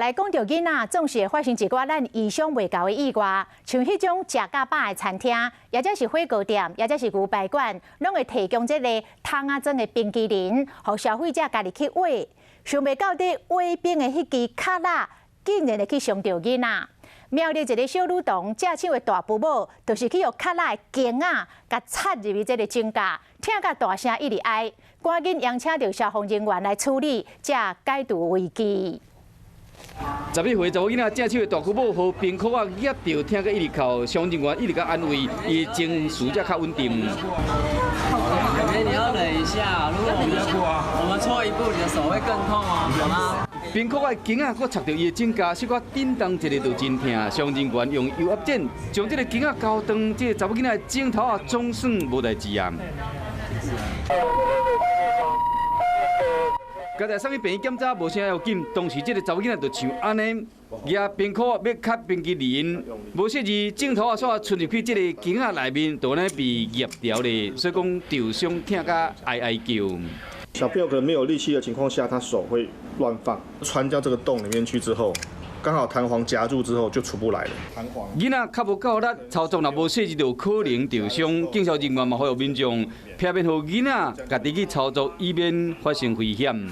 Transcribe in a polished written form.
來講著囡仔，總是會發生一寡咱意想袂到的意外，像彼種食甲飽的餐廳，抑者是火鍋店，抑者是牛排館，攏會提供這個桶仔裝的冰淇淋，予消費者家己去挖。想袂到佇挖冰的彼支卡仔，竟然會去傷著囡仔。苗栗一个小女童正手的大埔母，就是去予卡仔的弓仔共插入去這个指甲，疼甲大聲一直哀，趕緊邀請著消防人員來處理，才解除危機。11歲查某囡仔正手的大姑母，予冰箍仔儋著，疼甲一直哭，消防人員一直共安慰，伊的情緒才較穩定。妹妹，你要忍一下，如果我們錯一步，你的手會更痛哦，好嗎？冰箍仔的弓仔閣插著伊的指甲，小可震動一下就真疼。消防人員用油壓剪將這个弓仔鉤斷，這个查某囡仔的指頭仔總算無代誌啊。家己送去病院檢查，無啥要緊。當時這个查某囡仔就像按呢，舉冰箍欲磕冰淇淋，無小心指頭仔煞伸入去這个弓仔內面，就按呢被儋著咧，所以講受傷疼甲哀哀叫。小朋友可能沒有力氣的情況下，他手會亂放，穿到這個洞裡面去之後，剛好彈簧夾住之後就出不來了。彈簧。囡仔較無夠力，操作若無細緻就有可能受傷。警消人員嘛呼籲民眾，避免予囡仔家己去操作，以免發生危險。